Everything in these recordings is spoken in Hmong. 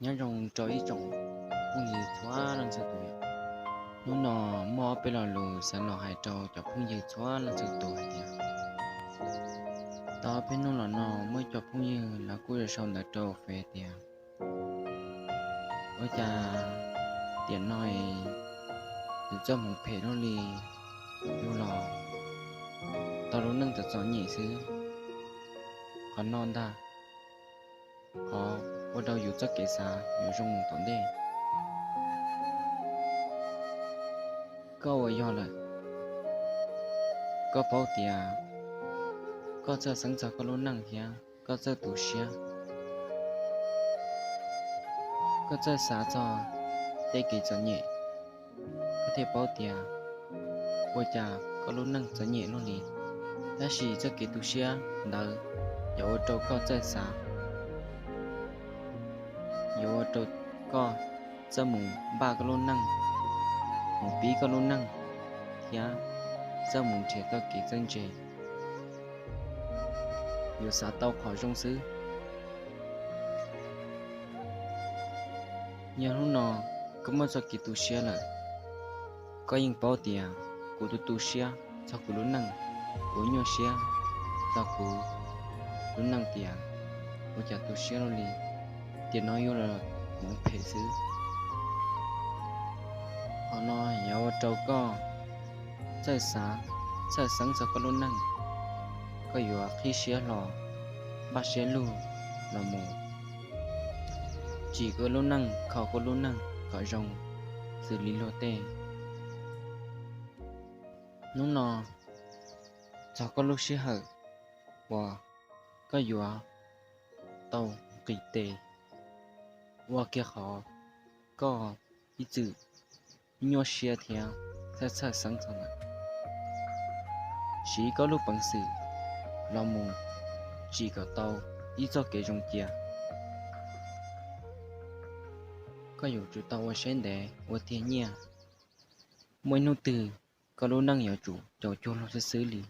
Nyob zoo rau ib tsoom phooj ywg txhua leej txhua tus. Hnub no muaj ob peb lo lus xav los hais rau cov phooj ywg txhua leej txhua tus hais tias, tau peb hnub los no muaj ib co phooj ywg lawv kuj sau ntawv rau Fev tias, ua cas tiam no es yus txoj hmoov phem luaj li, yus los tau lub neej txom txom nyem xwb. Qhov no ntag, qhov ua rau yus txoj kev xav yuav zoo mus tom ntej. Koj uas yog lawm, koj paub tias koj txawj xeeb txog koj lub neej thiab koj txawj tu siab, koj txawj xav txog tej kev txom nyem, koj thiaj paub tias ua cas koj lub neej txom nyem luaj li. Tab sis txoj kev tu siab ntawd yuav ua rau koj txawj xav, yuav ua rau koj txawj mus npaj koj lub neej, mus pib koj lub neej, thiab txawj mus nrhiav txoj kev txawj ntse. Yuav xav tau qhov zoo xwb. Yog hnub no koj muaj txoj kev tu siab lawm, koj yeej paub tias kuv tu tu siab txog kuv lub neej, kuv nyuaj siab txog kuv lub neej tias ua cas tu siab luaj li, tiam no yus los hmoov phem xwb. Qhov no yuav ua rau koj txawj xav, txawj xeeb txog koj lub neej, koj yuav qhib siab hlo, npaj siab lug los mus tsim koj lub neej, kho koj lub neej kom zoo xws li luag tej. Hnub no txog koj lub sij hawm uas koj yuav tau nqis tes ua kiag qhov koj ib txwm nyuaj siab thiab txhawj txhawj xeeb txog ntawd. Siv koj lub peev xwm los mus tsim kom tau ib txoj kev zoo cia. Koj yuav tsum tau ua siab ntev ua tiag nyiaj. Muaj ib hnub twg koj lub neej yuav tsum caum cuag luag xwb xwb li.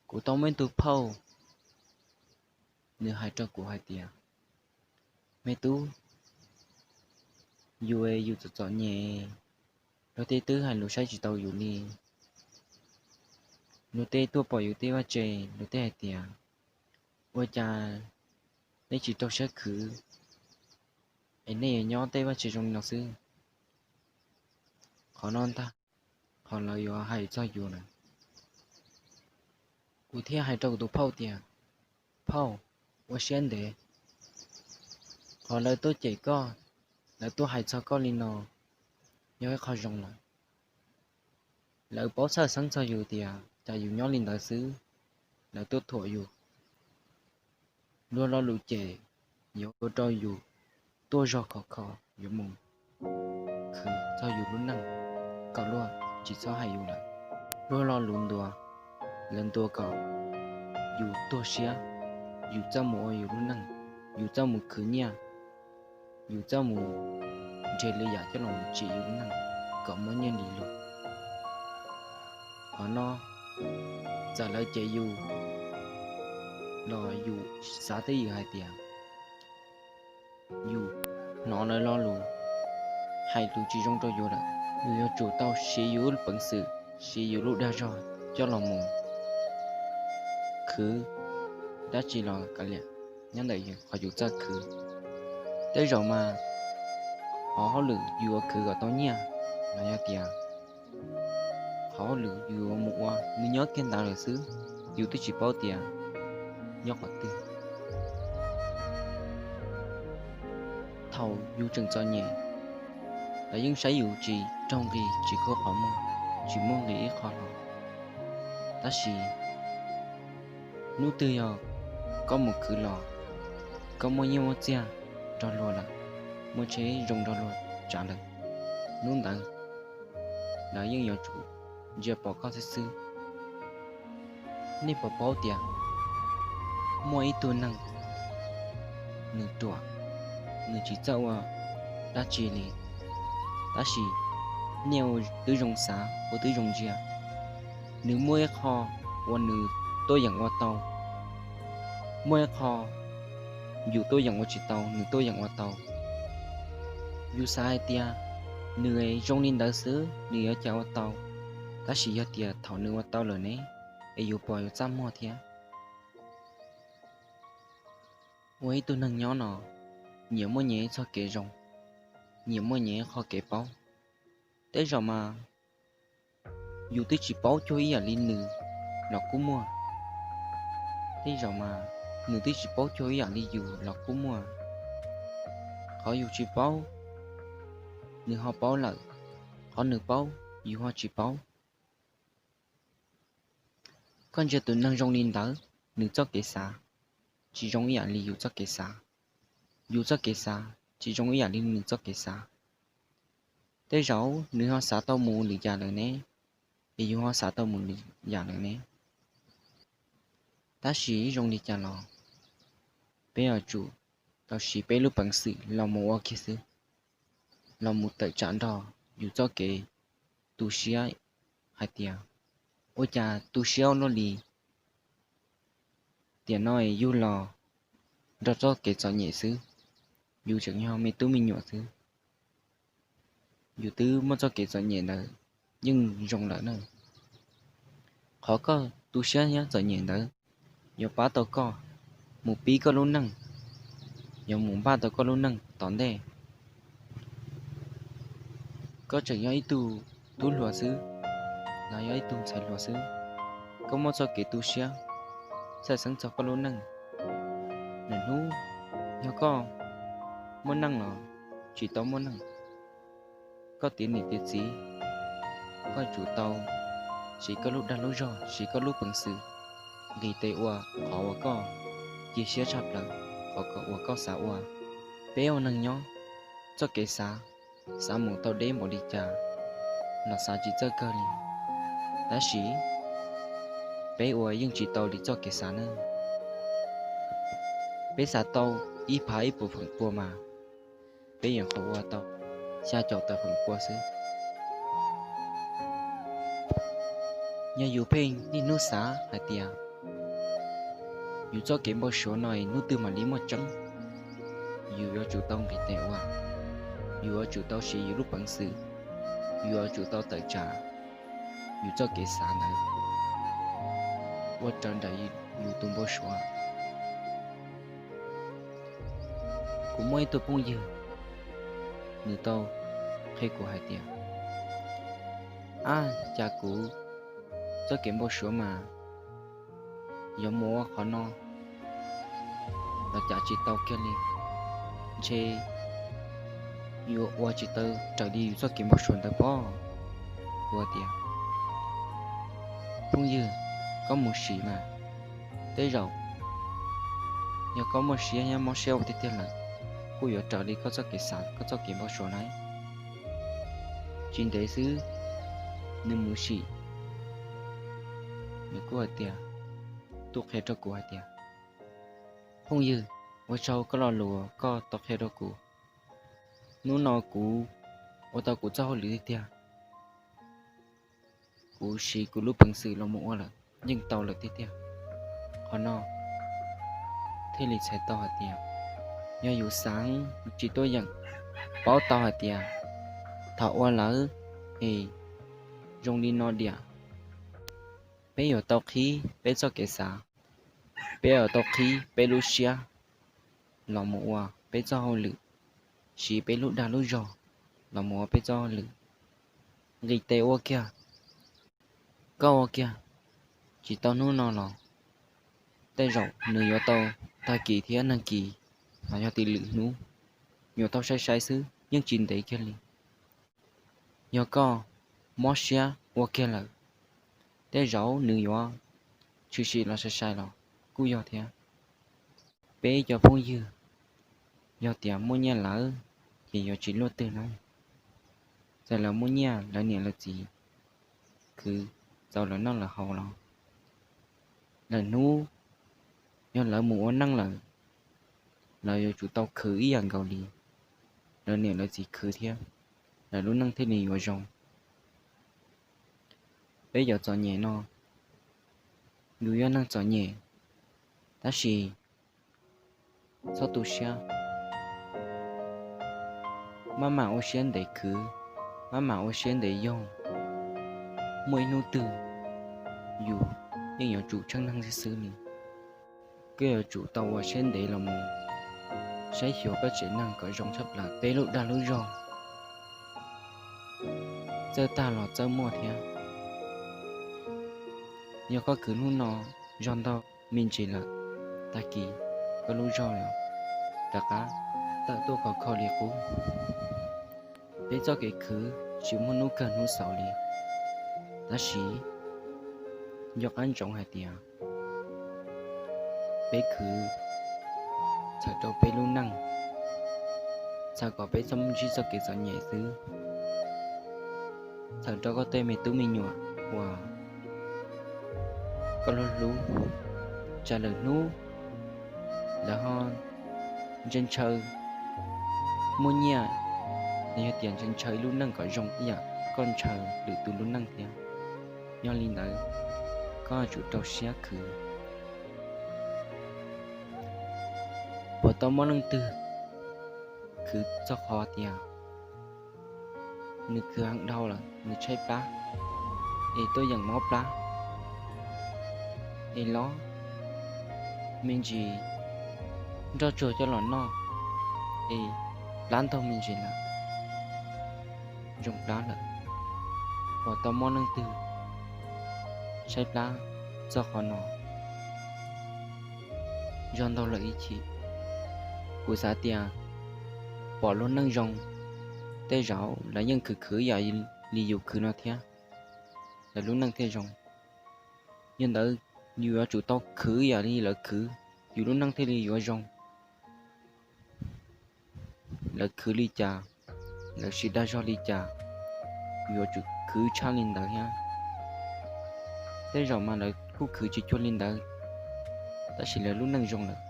Kuv tau muaj ib tug phauj, nws hais rau kuv hais tias, me tub, yus, yus txom txom nyem, luag tej twb hais lus saib tsis taus yus li. Luag tej tuaj pom yus tej vaj tse, luag tej hais tias, ua cas nej tsis rau siab khwv es nej yuav nyob tej vaj tse zoo li no xwb. Qhov no ntag, qhov lawv yuav hais txog yus lawm. Kuv thiaj hais rau kuv tus phauj tias, phauj, ua siab ntev, qhov lawv tuaj cem koj, lawv tuaj hais txog koj li no yog ib qho zoo lawm. Lawv paub txhawj xeeb txog yus tias cas yus nyob li ntawd xwb, lawv tuaj thuam yus. Luag lo lus cem yuav ua rau yus tuaj zog khov kho yuav mus khwv txog yus lub neej kom luag tsis txhob hais yus lawm. Luag lo lus ntuas, lawv ntuas kom yus tuag siab, yus txawj mus ua yus lub neej, yus txawj mus khwv nyiaj, yus txawj mus nrhiav lwm yam coj los tsim yus lub neej kom muaj nyiaj li luag. Qhov no, txawm lawv cem yus los yus xav twj ywm hais tias yus hnov lawv lo lus hais lus tsis zoo rau yus lawm. Yus yuav tsum tau siv yus lub peev xwm, siv yus lub dag zog coj los mus khwv dab tsi los kav liam nyob ntawm qhov yus txawj khwv. Tej zaum mas qhov hauj lwm yus yuav khwv kom tau nyiaj los yog tias qhov hauj lwm yus yuav mus ua nws nyob kiag ntawd lawm xwb, yus twb tsis paub tias nyob qhov twg. Thaum yus tseem txom nyem, lawv yeej saib yus tsis raug nqi tsis khuv qhov muag, tsis muaj nqi ib qho hlo. Tab sis hnub twg yog koj mus khwv los, koj muaj nyiaj muaj txiag nrog luag lawm, muaj tsheb zoo nrog luag tsav lawm, hnub ntawd lawv yeej yuav tsum ntsia pom koj xwb xwb. Nej puas paub tias muaj ib tug neeg nws ruam, nws tsis txawj ua dab tsi li, tab sis nej ua tib zoo xav ua tib zoo ntsia, nws muaj ib qho uas nws tuaj yeem ua tau, muaj ib qho yus tuaj yeem ua tsis tau, nws tuaj yeem ua tau. Yus xav hais tias nws zoo li ntawd xwb nws yuav cas ua tau, tab sis yog tias thaum nws ua tau lawm ne, es yus pom yuav txaj muag thiab. Ua ib tug neeg nyob no, nyias muaj nyias ib txoj kev zoo, nyias muaj nyias ib qho kev paub. Tej zaum mas yus twb tsis paub cuag ib yam li nws los kuj muaj. Tej zaum mas nws twb tsis paub cuag ib yam li yus los kuj muaj. Qhov yus tsis paub, nws ho paub lawm, qhov nws paub, yus ho tsis paub. Koj ntsia tus neeg zoo li ntawd, nws txoj kev xav tsis zoo ib yam li yus txoj kev xav, yus txoj kev xav tsis zoo ib yam li nws txoj kev xav. Tej zaum nws ho xav tau mus lwm yam lawm ne, es yus ho xav tau mus lwm yam lawm ne. Tab sis zoo li cas los peb yuav tsum tau siv peb lub peev xwm los mus ua kiag xwb, los mus tawm tsam nrog yus txoj kev tu siab hais tias, ua cas tu siab ua luaj li, tiam no es yus los nrog txoj kev txom nyem xwb, yus tseem yog me tub me nyuam xwb. Yus twb muaj txoj kev txom nyem ntawd yeej zoo lawm na. Qhov koj tu siab thiab txom nyem ntawd yuav pab tau koj mus pib koj lub neej, yuav mus npaj tau koj lub neej tom ntej. Koj tseem yog ib tug tub hluas xwb, los yog ib tug ntxhais hluas xwb, koj muaj txoj kev tu siab txhawj xeeb txog koj lub neej. Lwm hnub yog koj muaj neej los tsis tau muaj neej, koj tiav niam tiav txiv, koj tsum tau siv koj lub dag lub zog, siv koj lub peev xwm, nqis tes ua qhov uas koj cia siab tshaj plaws, qhov uas koj xav ua. Peb ua neeg nyob, txoj kev xav, xav mus tau deb npaum li cas los xav tsis txawj kawg li. Tab sis peb ua yeej tsis tau li txoj kev xav na. Peb xav tau ib phav ib puas feem pua mas peb yeej qhuav ua tau xya caum tawm feem pua xwb. Yog yus pheej niaj hnub xav hais tias yus txoj kev npau suav no hnub twg mam li muaj tseeb, yus yuav tsum tau nqis tes ua, yus yuav tsum tau siv yus lub peev xwm, yus yuav tsum tau tawm tsam yus txoj kev xav ntawd ua raws nraim yus tus npau suav. Kuv muaj ib tug phooj ywg, nws tau qhia kuv hais tias, ab, cas kuv txoj kev npau suav mas yuav mus ua qhov no los cas tsis tau kiag li, ntshe yuav ua tsis tau raws li yus txoj kev npau suav ntawd pob. Kuv tias, phooj ywg, koj mus sim mas, tej zaum yog koj muaj siab thiab mob siab ua tiag tiag lawm, kuj yuav raws li koj txoj kev xav koj txoj kev npau suav na. Tsis ntev xwb, nws mus sim, nws kuj hais tias, tuaj qhia rau kuv hais tias, phooj ywg, ua tsaug koj lo lus koj tau qhia rau kuv. Hnub no kuv ua tau kuv txoj hauj lwm tiag tiag. Kuv siv kuv lub peev xwm los mus ua lawm yeej tau lawm tiag tiag. Qhov no thiaj li txhais tau hais tias, yog yus xav tsis tuaj yeem, paub tau hais tias thaum ua lawm es zoo li no diam, peb yuav tau qhib peb txoj kev xav, peb yuav tau qhib peb lub siab los mus ua peb txoj hauj lwm, siv peb lub dag lub zog los mus ua peb txoj hauj lwm, nqis tes ua kiag. Koj ua kiag, tsis tau hnub no los tej zaum nws yuav tau tag kis thiab nag kis, los yog tim lwm hnub, yuav tau sai sai xwb yeej tsis ntev kiag li. Yog koj mob siab ua kiag lawm, tej zaum nws yuav tshwm sim los sai sai los kuj yog thiab. Peb cov phooj ywg, yog tias muaj nyiaj lawm ces yuav tsis luaj twg na. Txawm lawv muaj nyiaj, lawv niam lawv txiv khwv txaus lawv noj lawv haus los, lwm hnub yog lawv mus ua neej lawm, lawv yuav tsum tau khwv ib yam nkaus li lawv niam lawv txiv khwv thiab, lawv lub neej thiaj li yuav zoo. Peb cov txom nyem no, yus yog neeg txom nyem, tab sis txhob tu siab, maj mam ua siab ntev khwv, maj mam ua siab ntev yoog. Muaj ib hnub twg yus yeej yuav tsum tsheej neeg xwb xwb li. Koj yuav tsum tau ua siab ntev los mus saib xyuas koj tsev neeg kom zoo tshaj plaws. Peb lub dag lub zog txawj tag los txawj muaj thiab. Yog koj khwv hnub no, zog ntaug me ntsis lawm, tag kis koj lub zog los rov qab tawm tuaj khov kho li qub. Peb txoj kev khwv tsis muaj hnub kawg hnub xaus li, tab sis nco qab ntsoov hais tias peb khwv txhawm rau peb lub neej, txhawm kom peb txhob ntsib txoj kev txom nyem xwb. Txhawm rau koj tej me tub me nyuam uas koj hlub hlub, tsam lwm hnub lawv ho ntshaw ntshaw muaj nyiaj, los yog tias ntshaw ntshaw ib lub neej kom zoo ib yam koj ntshaw lwm tus lub neej thiab. Yog li ntawd, koj yuav tsum rau siab khwv. Puas tau muaj leej twg khwv txog qhov tias nws khwv heev dhau lawm, nws tshaib plab, es tuaj yeem mob plab, es los me ntsis nroj tsuag coj los noj, es plab ntaug me ntsis lawm, zoo plab lawm? Puas tau muaj leej twg tshaib plab txog qhov no? Zog ntaug lawm ib chim. Kuv xav tias pom luag neej zoo, tej zaum lawv yeej khwv khwv yam li yus khwv no thiab, lawv lub neej thiaj zoo. Yog ntawd, yus yuav tsum tau khwv yam li lawv khwv, yus lub neej thiaj li yuav zoo. Lawv khwv li cas, lawv siv dag zog li cas, yus yuav tsum khwv tshaj li ntawd thiab. Tej zaum mas lawv kuj khwv tsis cuag li ntawd, tab sis lawv lub neej zoo lawm.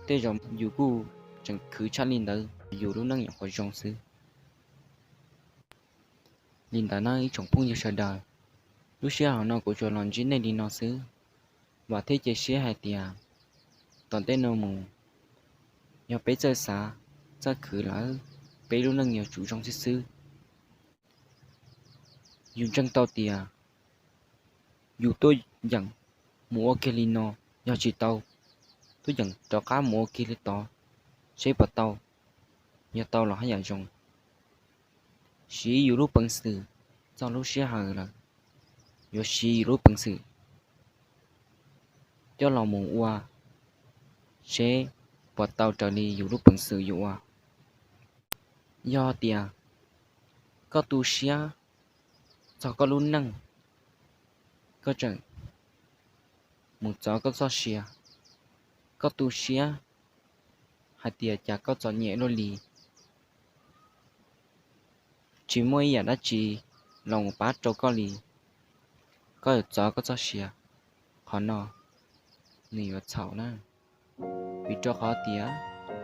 Tej zaum yus kuj tseem khwv tshaj li ntawd, yus lub neej nyuam qhuav zoo xwb. Li ntawd na ib tsoom phooj ywg sawv daws, lub sij hawm no kuv tsuas los ntsib nej li no xwb. Vam thiab cia siab hais tias tom ntej no mus, yog peb txawj xav, txawj khwv lawm, peb lub neej yuav tsum zoo xwb xwb. Yus ntseeg tau tias yus tuaj yeem mus ua kiag li no, yog tsis tau, tuaj yeem rov qab mus ua kiag li tod, seb puas tau. Yog tau los haj yam zoo. Siv yus lub peev xwm txog lub sij hawm lawm, yuav siv yus lub peev xwm coj los mus ua, seb puas tau raws li yus lub peev xwm yus ua. Yog tias koj tu siab txog koj lub neej, koj tseem mus txov koj txoj sia, koj tu siab hais tias cas koj txom nyem luaj li, tsis muaj ib yam dab tsi los mus pab rau koj li, koj yuav txov koj txoj sia, qhov no nws yuav txhaum na. Vim rau qhov tias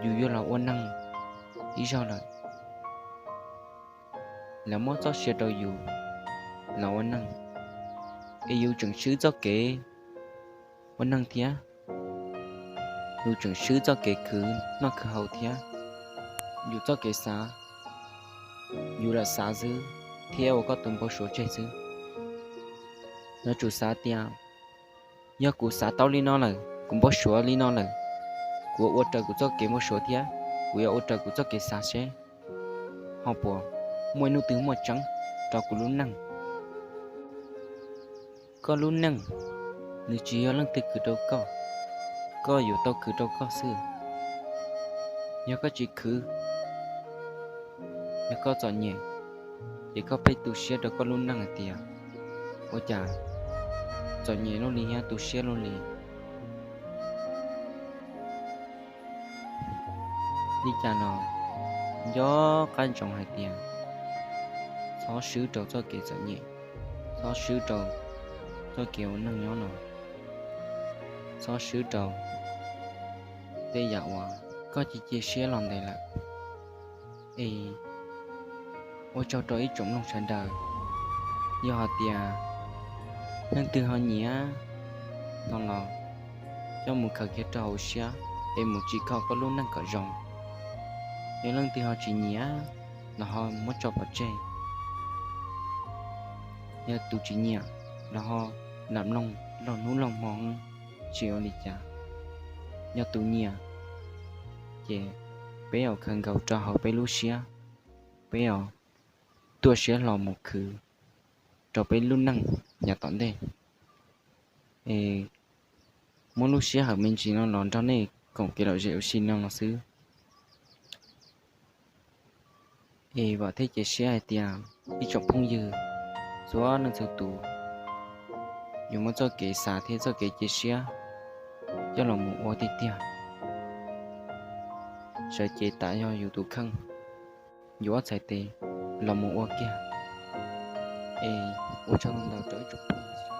yus yuav los ua neeg ib zaug lawm, lawv muab txoj sia rau yus los ua neeg, es yus tseem swb txoj kev ua neeg thiab, yus tseem swb txoj kev khwv noj khwv haus thiab. Yus txoj kev xav, yus lam xav xwb thiab ua koj tus npau suav tseg xwb. Yuav tsum xav tias, yog kuv xav tau li no lawm, kuv npau suav li no lawm, kuv ua raws kuv txoj kev npau suav thiab kuv yuav ua raws kuv txoj kev xav seb ho puas muaj ib hnub twg muaj tseeb rau kuv lub neej. Koj lub neej, nws tsis yog leej twg khwv rau koj, koj yuav tau khwv rau koj xwb. Yog koj tsis khwv, yog koj txom nyem, ces koj pheej tu siab rau koj lub neej hais tias, ua cas txom nyem luaj li thiab tu siab luaj li. Li cas los nco qab ntsoov hais tias, txhob swb rau txoj kev txom nyem, txhob swb rau txoj kev ua neeg nyob no, txhob swb rau tej yam uas koj cia cia siab los ntev lawm. Es ua tsaug rau ib tsoom mloog sawv daws, yog hais tias leej twg ho nyiam no los coj mus khaws kiag rau hauv siab, es mus tsim kho koj lub neej kom zoo. Yog leej twg ho tsis nyiam los ho muab tso pov tseg. Yog tus tsis nyiam los ho lam mloog laug hnub laug hmo, tsis ua li cas. Yog tus nyiam ces peb yuav khaws nkaus rau hauv peb lub siab, peb yuav tuaj siab hlo mus khwv rau peb lub neej yav tom ntej. Es muab lub sij hawm me ntsis no los nrog nej koom kev lom zem ua si no los xwb. Es vam thiab cia siab hais tias ib tsoom phooj ywg txhua leej txhua tus yuav muab txoj kev xav thiab txoj kev cia siab coj los mus ua tiag tiag. Sawv cev tas yog yus tus kheej, yus ob txhais tes los mus ua kiag. Es ua tsaug ntau rau ib tsoom phooj ywg.